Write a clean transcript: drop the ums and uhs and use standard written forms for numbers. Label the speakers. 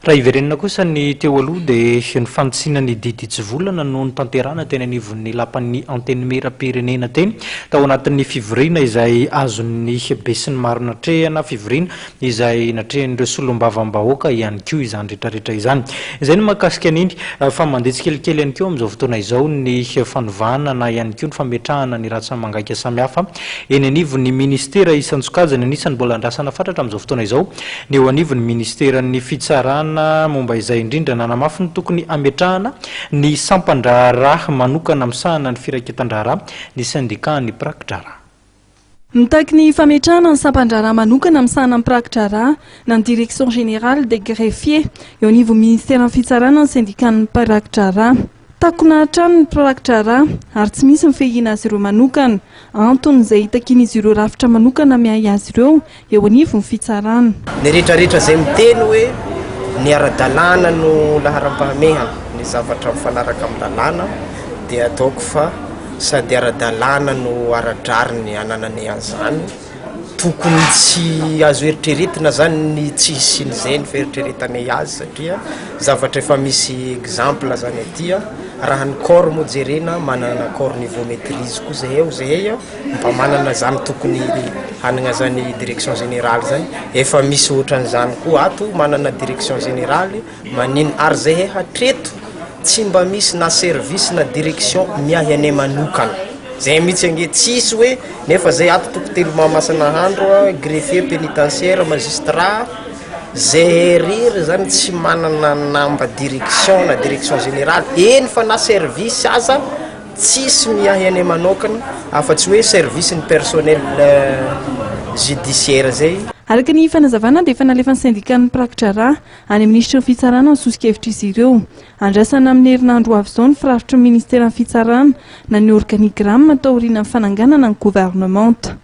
Speaker 1: Raha hiverenana kosa ny teo aloha dia ny fanitsiana ny didy hitsivolana no notanterahana teny anivon'ny lapan'ny Antenimierampirenena teny tao anatin'ny fivoriana izay azon'ny besinimaro natrehana, fivoriana izay natrehan'ireo solombavambahoaka ihany koa izany rehetrarehetra izany. Izay no mahakasika an'iny fa mandeha tsikelikely ihany koa amin'izao fotoana izao ny fanovana na ihany koa ny fametrahana ny ratsa-mangaika samihafa eny anivon'ny minisitera isan-tsokajiny. Anisan'ny mbola andrasana fatratra amin'izao fotoana izao ny eo anivon'ny minisiteran'ny Fitsarana. Momba izay indrindra, nanamafy ny tokony hametrahana ny sampan-draharaha manokana misahana ny firaiketan-draharaha ny sendikan'ny mpiraki-draharaha.
Speaker 2: Mitaky ny fametrahana ny sampan-draharaha manokana misahana ny mpiraki-draharaha na ny Direction Générale des Greffiers eo anivon'ny minisiteran'ny Fitsarana ny sendikan'ny mpiraki-draharaha. Takona hatrany ny mpiraki-draharaha ary tsy misy ny fiahiana azy ireo manokana. Antony izay itakian'izy ireo rafitra manokana miahy azy ireo eo anivon'ny fitsarana.
Speaker 3: Ny rehetrarehetra izay miteny hoe ny ara-dalàna no laharam-pahamehana, ny zavatra mifanaraka amin'ny lalàna dia ataoko fa sady ara-dalàna no ara-drariny anananay an'izany. Tokony tsy azo eritreretina zany ny tsy hisian'izay ny fieritreretanay azy satria zavatra efa misy exemple zany aty a, raha ny corps moa jerena manana corps niveau maitrise koa zahay ao zahay a, mba manana zany tokony hanana zany direction générale zany, efa misy ohatran'izany koa ato manana direction générale. Maninn ary zahay hatreto tsy mba misy na service na direction miahy anay manokana zay mihitsy ange tsisy hoe nefa zay ato toko telo Mahamasina nahandro a greffier pénitentiaire magistrat zay rery zany tsy manana namba direction na direction générale eny fa na service aza tsisy miahy anay manokana afa-tsy hoe service ny personnel judiciaire zay.
Speaker 2: Araka ny fanazavana dia efa nalefan'ny sendikan'ny mpirakidraharaha Any amin'ny minisitry ny Fitsarana ny soso-kevitr'izy ireo. Andrasana amin'ny herinandro ho avy izao ny firafitry ny ministeran'ny Fitsarana na ny organigramme taorian'ny fananganana ny governemanta.